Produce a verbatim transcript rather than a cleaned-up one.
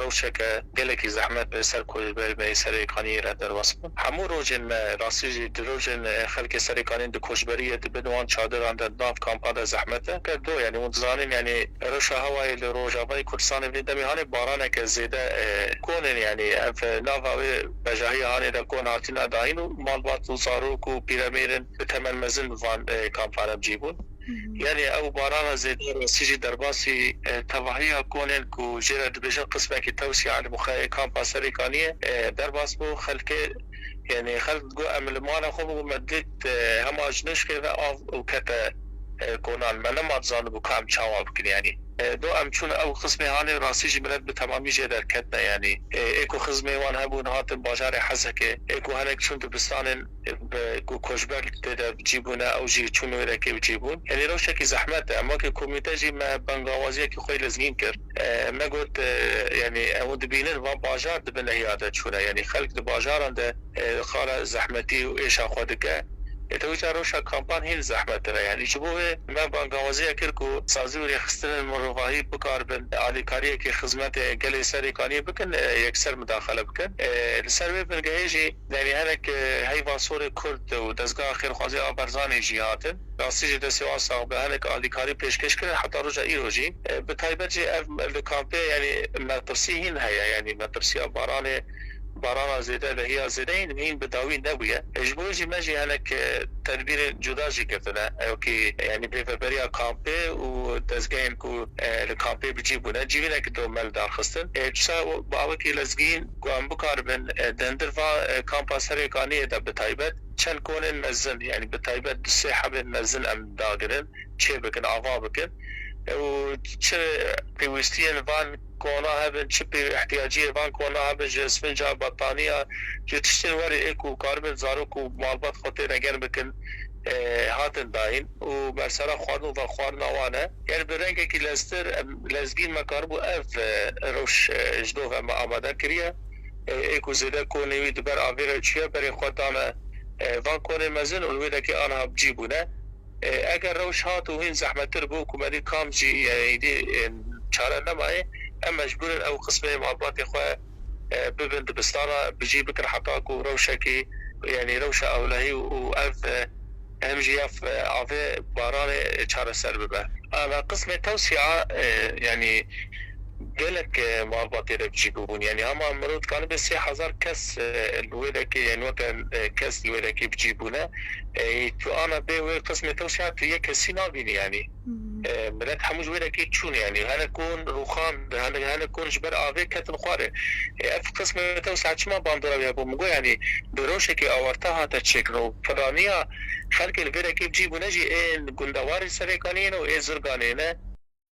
rewşeke gelekî zehmet li ser koçberê me yê Serêkaniyê re derbas bûn. Hemû rojên me, rastî jî di rojên, e, xelkê Serêkaniyê di koçberiyê dibin, wan çadiran de, di nav kampa de zehmet e. Ker do, yanî hûn dizanin, yanî rewşa hewayê li Rojavayê Kurdistanê vê demê hanê baraneke zêde, e, konên, yanî ev, e, nava wê bejahiya hanê de kon hatine dayîn û malbat û zarok û pîremêr in bi temel mezin van, e, kampan re bi cî bûn. Yanî ew barana zêde rastî jî derbasî, e, tevahiya konên ku jê re dibêjin qismekî tewsîa li mixayê kampa Serêkaniyê, e, derbas bû. Xelkê, yanî xelk digot, em li mala xwe bû me dît, e, hema ji nişkê ve av û kete, e, konan. Me nema dizanibû ka em çawa bikin, yanî. E, do em çûn ew qismê hanê rastî jî milet bi temamî jê derketine, yanî. E, ê ku xizmê wan hebûn hatin bajarê Hezekê, ê ku hinek çûn dibistanên bi, ku koçber tê de bi cî bûne, ew jî çûn wê dekê bi cî bûn. Yanî rewşekî zehmet e. Em wekî komîte jî me bangawaziyekî xwe yê lezgîn kir. E, me got, e, yanî ew dibînin van bajar di bin nehiya de çûne. Yanî xelk di bajaran de, e, xala zehmetî û êşa xwe dike. E, te wî ca rewşa kampan hîn zehmetir e. Yanî ji bo wê me bangawaziya kir ku sazî û rêxistinên mirovahî bikaribin alîkariyekê xizmetê gelê Serêkaniyê bikin, e, yekser mudaxele bikin. E, li ser vê bingehê jî Yanî hinek, e, heyva sorê Kurd û dezgeha xêrxwazî a Berzanê jî hatin. Rastî jî destê wan sax be, hinek alîkarî pêşkêş kirin heta roja îro jî. E, bi taybet jî ev li kampê, yanî metirsî hîn heye, yanî metirsiya baranê, barana zêde, lehiya zêde hîn, hîn bi dawî nebûye. E, ji bo jî me jî hinek, e, tedbîrên cuda jî girtine. Ewkî, yanî bêveberiya kampê û dezgehên ku, e, li kampê bi cî bûne, civînekî domel darxistin. E, çisa bi awekî lezgîn ku em bikaribin, e, di hundir va, e, kampa Serêkaniyê de bi taybet çend konên mezin, yanî bi taybet du sê hebên mezin em dagirin, çê bikin, ava bikin. E, û çi pêwîstiyên van kona hebin, çi pê ihtiyaciyê van kona hebin, ji isfinca, bataniya, ji tiştên werê ê ku karibin zarok û malbat xwe têne germ bikin, e, hatin dayîn û bersera xwarin û vexwarina wan e. Ger bi rengekî leztir, em, lezgîn me karibû ev, e, rewş, e, ji dov em amade kiriye. E, ê ku zêde konê wî di ber avê re çûye, berê xwe dane, e, van konê mezin û li wê dekê aniha bi cî bûne. E, eger rewş hat û hîn zehmettir bû ku me dî kam jî, e, îdî, e, çare nemaye, em mecbûr in ew qismê malbatê xwe, e, bibin dibistana, bi cî bikin heta ku rewşekî, yanî rewşa ewlehî û ev, e, hem jî ya, e, avê baranê çareser bibe. Ana qismê tewsîa, e, yanî gelek, e, malbatê re bi cî bûbûn. Yanî hema mirov dikanibe sê hezar kes, e, li wê dekê, yanî weke, e, kes li wê dekê bi cî bûne. E, tu ana bê wê qismê tewsîa tu yek kesî nabînî yanî. E, milet hemû ji wê dekê çûn yanî. Hinek kon rûxan, hinek, hinek kon ji ber avê ketin xwarê. E, ev qismê tewsîa çima bandora wê hebû? Min got yanî bi rewşekê awarte hate çêkirin û piraniya xelkê li vê dekê bi cî bûne jî ên gundewarê Serêkaniyê ne û ê Zirganê ne.